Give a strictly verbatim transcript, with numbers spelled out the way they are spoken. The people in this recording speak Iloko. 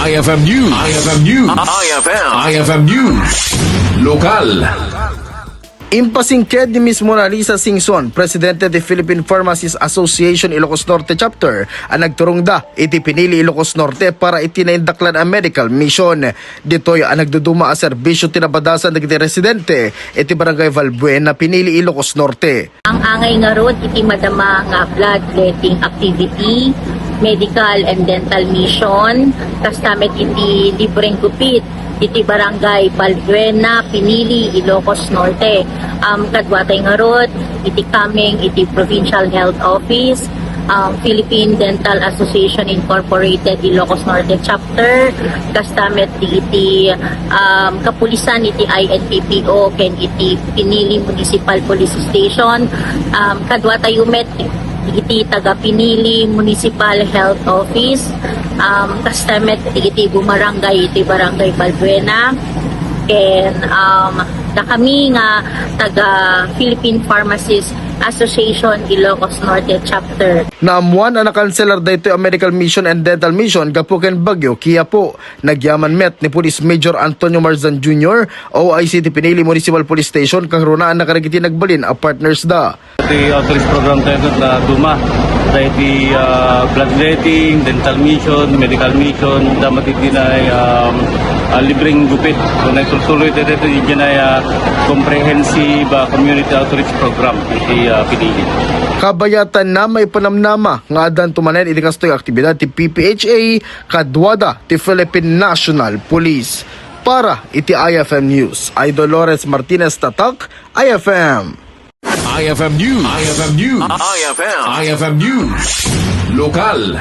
I F M News. I F M News. I F M. I F M News. Lokal. Impasingked ni Miss Mona Lisa Singson, presidente ti Philippine Pharmacist Association Ilocos Norte Chapter, a nagturongda iti pinili Ilocos Norte para iti naindaklan a medical mission. Ditoy a nagduduma a serbisyo ti nabadasan dagiti residente iti Barangay Valbuena, pinili Ilocos Norte. Ang angay ngarud iti madama nga bloodletting activity, medical and dental mission, kasta met iti libreng gupit iti Barangay Balbuena, Pinili, Ilocos Norte. Um, kaduatay ngarud iti coming iti Provincial Health Office, um, Philippine Dental Association Incorporated, Ilocos Norte Chapter, kasta met iti, um, kapulisan iti I N P P O ken iti Pinili Municipal Police Station. Um, kaduatayo met iti taga Pinili Municipal Health Office, um, kasta met iti bumarangay iti Barangay Balbuena. Ken, um, dakami nga taga Philippine Pharmacist Association Ilocos Norte Chapter. Naammuan a nakanselar daytoy a medical mission and dental mission gapu ken Bagyo Kiapo. Nagyaman met ni Police Major Antonio Marzan Junior, O I C ti Pinili Municipal Police Station, kangrunaan na kadagiti nagbalin a partners da. Ti outreach program tayo na duma. Tayo ti, ah, bloodletting, dental mission, medical mission, damat iti na, um, ah, libreng gupit. So, nagtuloy tayo iti na, ah, comprehensive, ah, community outreach program iti, ah, Pinili. Kabayatan na maipanamnama nga addan tumanen iti kastoy aktibidad ti P P H A kaduada ti Philippine National Police. Para iti I F M News, I Dolores Martinez Tatak, I F M. I F M News. I F M News. I F M. I F M News. Lokal.